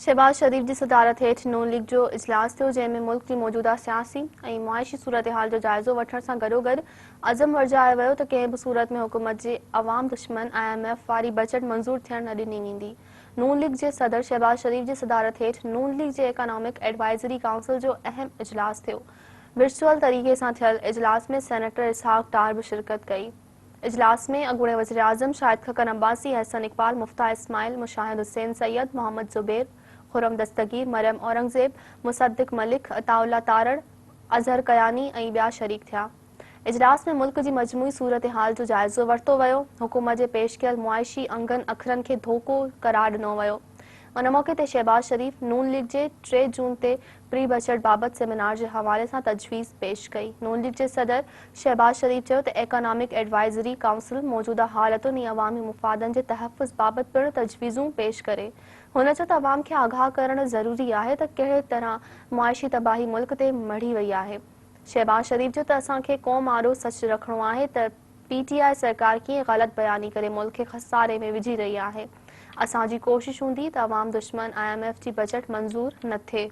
شهباز شريف جي صدارت هيٺ نون ليگ جو اجلاس ٿيو، جنهن ۾ ملڪ جي موجوده سياسي ۽ معاشي صورتحال جو جائزو وٺڻ سان گڏوگڏ عزم ورجايو ويو ته ڪنهن به صورت ۾ حڪومت جي عوام دشمن I M F واري بجيٽ منظور ٿيڻ نه ڏني ويندي. نون ليگ جي صدر شهباز شريف جي صدارت هيٺ نون ليگ جي ايڪانامڪ ايڊوائزري ڪائونسل جو اهم اجلاس ٿيو. ورچوئل طريقي سان ٿيل اجلاس ۾ سينيٽر اسحاق ڊار به شرڪت ڪئي. اجلاس ۾ اڳوڻي وزيراعظم شاهد خاقان عباسي، احسن اقبال، مفتاح اسماعيل، مشاهد حسين سيد، محمد زبير، خرم دستگير، مريم اورنگزيب، مصدق ملڪ، عطاء الله تارڙ، اظهر ڪياني ۽ ٻيا شريڪ ٿيا. اجلاس ۾ ملڪ جي مجموعي صورتحال جو جائزو ورتو ويو، حڪومت جي پيش ڪيل معاشي انگن اکرن کي ڌوڪو قرار ڏنو ويو. ان موقعي تي شهباز شريف نون ليگ جي ٽي جون تي پري بجيٽ بابت سيمينار جي حوالي سان تجويز پيش ڪئي. نون ليگ جي صدر شهباز شريف چيو ته ايڪانامڪ ايڊوائزري ڪائونسل موجوده حالتن ۽ عوامي مفادن جي تحفظ بابت پڻ تجويزون پيش ڪري. هن چيو ته عوام کي آگاهه ڪرڻ ضروري آهي ته ڪهڙي طرح معاشي تباهي ملڪ تي مڙهي وئي آهي. شهباز شريف چيو ته اسان کي قوم آڏو سچ رکڻو آهي ته پي ٽي آء سرڪار ڪيئن غلط بياني ڪري ملڪ کي خساري ۾ وجهي رهي آهي، اسان جي ڪوشش هوندي ته عوام دشمن I M F جي بجيٽ منظور نه ٿئي.